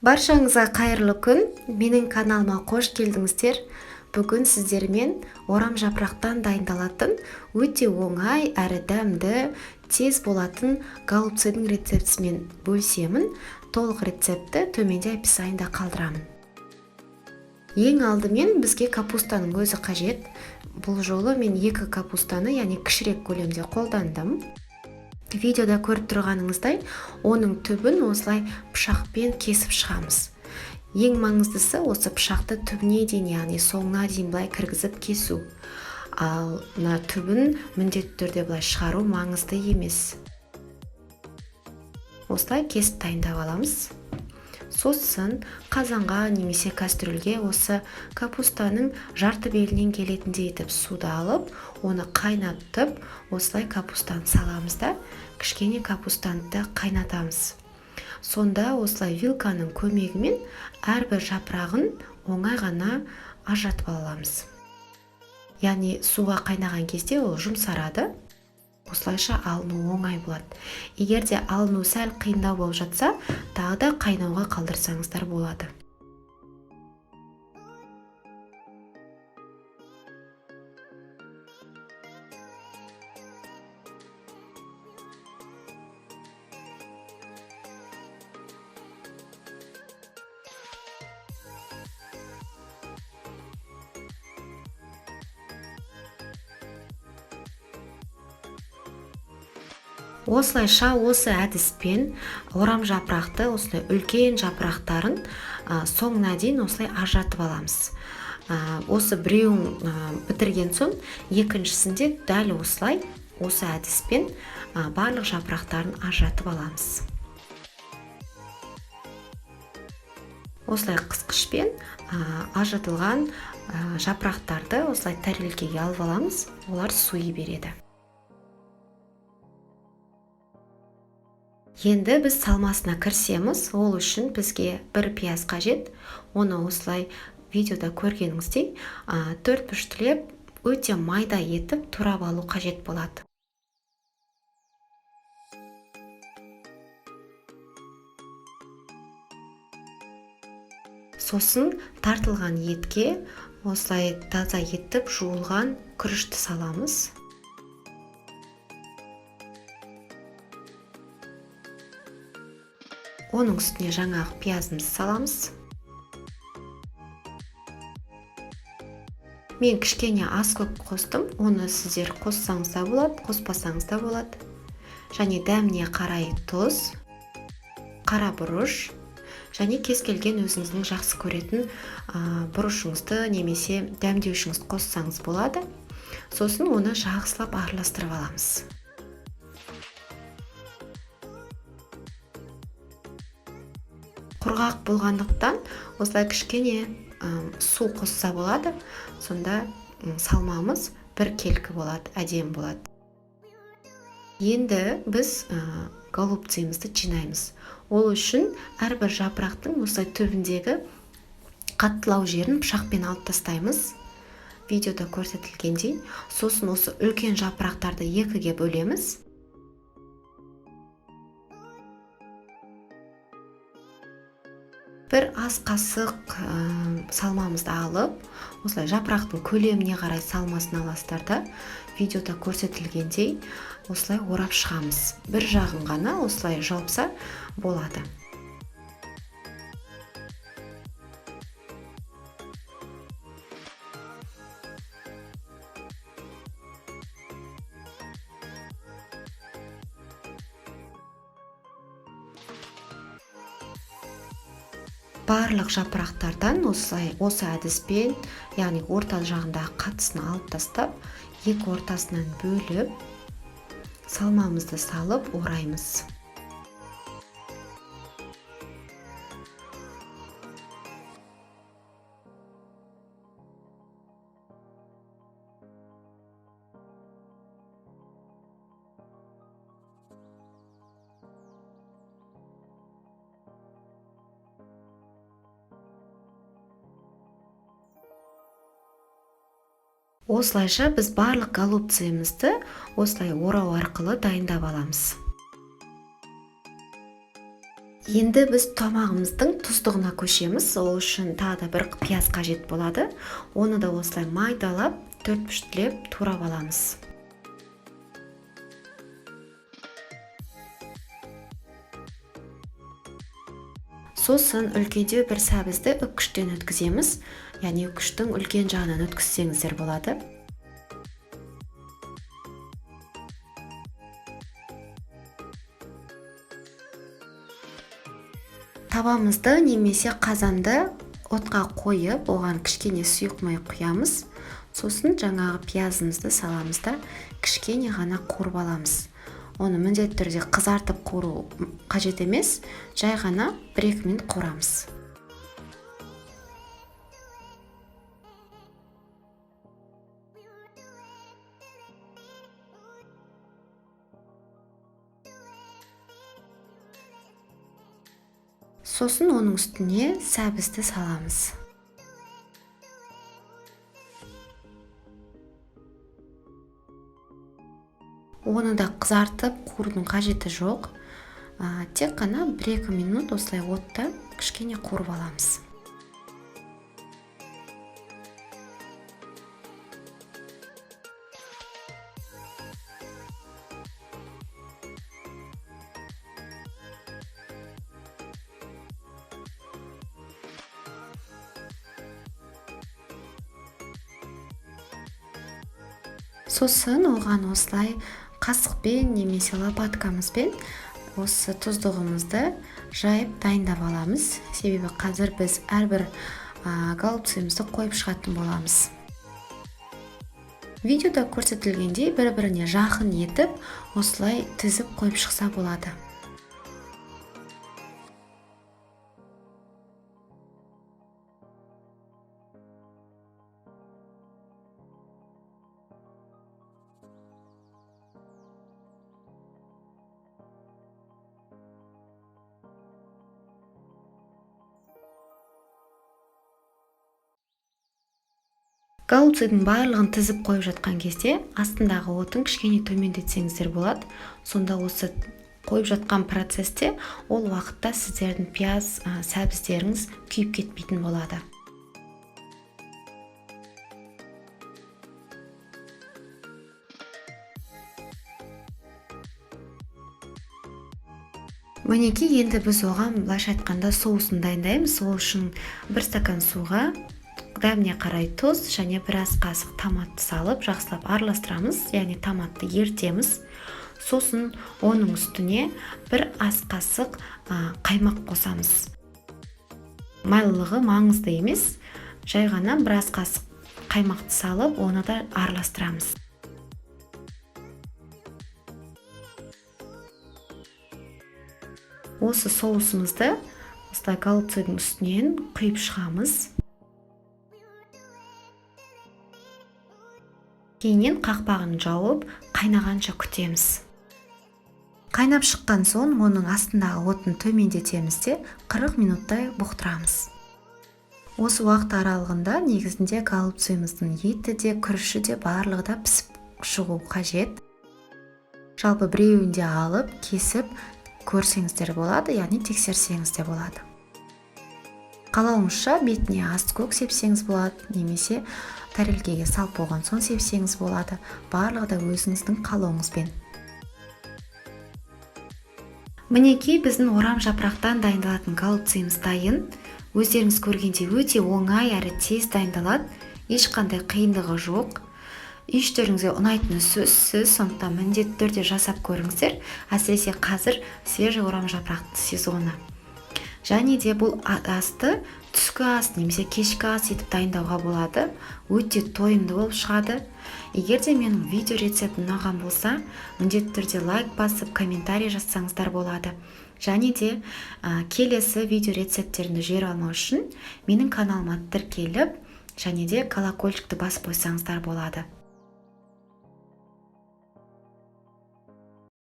Баршаңызға қайырлы күн. Менің каналыма қош келдіңіздер. Бүгін сіздермен орам жапырақтан дайындалатын өте оңай әрі дәмді, тез болатын голубцыдың рецептісімен бөлісемін. Толық рецептті төменде описаниеда қалдырамын. Ең алдымен бізге капустаның өзі қажет. Бұл жолы мен 2 капустаны, яғни кішірек көлемде қолдандым. Видеода көріп тұрғаныңыздай, оның түбін осылай пышақпен кесіп шығамыз. Ең маңыздысы осы пышақты түбіне дейін, яғни соңына дейін былай кіргізіп кесу. Ал мына түбін міндетті түрде былай шығару маңызды емес. Осылай кесіп дайындап аламыз. Сосын қазанға немесе кастрюльге осы капустаның жарты белінен келетіндей етіп суды алып, оны қайнатып, осылай капустаны саламыз да, кішкене капустаны да қайнатамыз. Сонда осылай вилканың көмегімен әрбір жапырағын оңай ғана ажыратып ала аламыз. Яғни суға қайнаған кезде ол жұмсарады. Осылайша алыну оңай болады. Егер де алыну сәл қиындау болып жатса, тағы да қайнауға қалдырсаңыздар болады. Осылайша осы әдіспен орам жапырақты осылай үлкен жапырақтарын, соңына дейін осылай ажыратып аламыз. Осы біреуін, бітірген соң екіншісінде дәл осылай осы әдіспен, барлық жапырақтарын ажыратып аламыз. Осылай қысқышпен, ажыратылған, жапырақтарды осылай тарелкеге алып аламыз, олар суи береді. Енді біз салмасына кірісеміз. Ол үшін бізге бір пияз қажет. Оны осылай видеода көргеніңіздей, төрт бұрыштылеп өте майда етіп турап алу қажет болады. Сосын тартылған етке осылай таза етіп жуылған күрішті саламыз. Оның үстіне жаңағы пиязымызды саламыз. Мен кішкене аз көп қостым, оны сіздер қоссаңыз да болады, қоспасаңыз да болады. Және дәміне қарай тұз, қара бұрыш және кез келген өзіңіздің жақсы көретін, бұрышыңызды немесе дәмдеушіңізді қоссаңыз болады. Сосын оны жақсылап араластырып аламыз. Құрғақ болғандықтан осылай кішкене, су қосса болады, сонда, салмамыз бір келкі болады, әдемі болады. Енді біз, голубцымызды жинаймыз. Ол үшін әрбір жапырақтың осылай түбіндегі қаттылау жерін пышақпен алып тастаймыз. Видеода көрсетілгендей. Сосын осы үлкен жапырақтарды екіге бөлеміз. Бір ас қасық, салмамызды алып, осылай жапырақтың көлеміне қарай салмасын аласыздар да, видеода көрсетілгендей осылай орап шығамыз. Бір жағын ғана осылай жауыпса болады. Барлық жапырақтардан осылай осы әдіспен, яғни орта жағындағы қаттысын алып тастап, екі ортасынан бөліп, салмамызды салып ораймыз. Осылайша біз барлық голубцымызды осылай орау арқылы дайындап аламыз. Енді біз тамағымыздың тұздығына көшеміз. Ол үшін тағы да бір пияз қажет болады. Оны да осылай майдалап, төрт піштілеп турап аламыз. Сосын үлкендеу бір сәбізді үккіштен өткіземіз. Яғни үккіштің үлкен жағынан өткізсеңіздер болады. Табамызды немесе қазанды отқа қойып, оған кішкене сұйық май құямыз. Сосын жаңағы пиязымызды саламыз да кішкене ғана қуырып аламыз. Оны міндетті түрде қызартып қуыру қажет емес, жай ғана 1-2 минут қуырамыз. Сосын оның үстіне сәбізді саламыз. Оны да қызартып қуырудың қажеті жоқ. Тек қана 1-2 минут осылай отта кішкене қуырып аламыз. Сосын оған осылай қасықпен немесе лопаткамызбен осы тұздығымызды жайып дайындап аламыз. Себебі қазір біз әрбір голубцымызды қойып шығатын боламыз. Видеода көрсетілгендей бір-біріне жақын етіп осылай тізіп қойып шықса болады. Голубцыдың барлығын тізіп қойып жатқан кезде астындағы отын кішкене төмендетсеңіздер болады. Сонда осы қойып жатқан процесте ол уақытта сіздердің пияз, сәбіздеріңіз күйіп кетпейтін болады. Мінекей, енді біз оған былайша айтқанда соусын дайындаймыз. Ол үшін 1 стакан суға дәміне қарай тұз және біраз қасық томатты салып жақсылап араластырамыз, яғни томатты ертеміз. Сосын оның үстіне 1 ас қасық қаймақ қосамыз. Майлылығы маңызды емес, жай ғана бір ас қасық қаймақты салып, оны да араластырамыз. Осы соусымызды осылай голубцыдың үстінен құйып шығамыз. Кейіннен қақпағын жауып, қайнағанша күтеміз. Қайнап шыққан соң оның астындағы отын төмендетеміз де 40 минуттай бұқтырамыз. Осы уақыт аралығында негізінде голубцымыздың еті де, күріші де барлығы да пісіп шығу қажет. Жалпы біреуін де алып, кесіп көрсеңіздер болады, яғни тексерсеңіз де болады. Қалауыңызша бетіне ас көк сепсеңіз болады, немесе тәрелкеге салып болған соң сепсеңіз болады. Барлығы да өзіңіздің қалауыңызбен. Мінекей, біздің орам жапырақтан дайындалатын голубцымыз дайын. Өздеріңіз көргендей өте оңай әрі тез дайындалады. Ешқандай қиындығы жоқ. Үй іштеріңізге ұнайтыны сөзсіз, сондықтан міндетті түрде жасап көріңіздер. Әсіресе қазір свежий орам жапырақтың сезоны. Және де бұл асты түскі ас немесе кешкі ас етіп дайындауға болады. Өте тойымды болып шығады. Егер де менің видео рецептім ұнаған болса, міндетті түрде лайк басып, комментарий жазсаңыздар болады. Және де келесі видео рецепттерімді жібере алмау үшін менің каналыма тіркеліп, және де колокольчикті басып қойсаңыздар болады.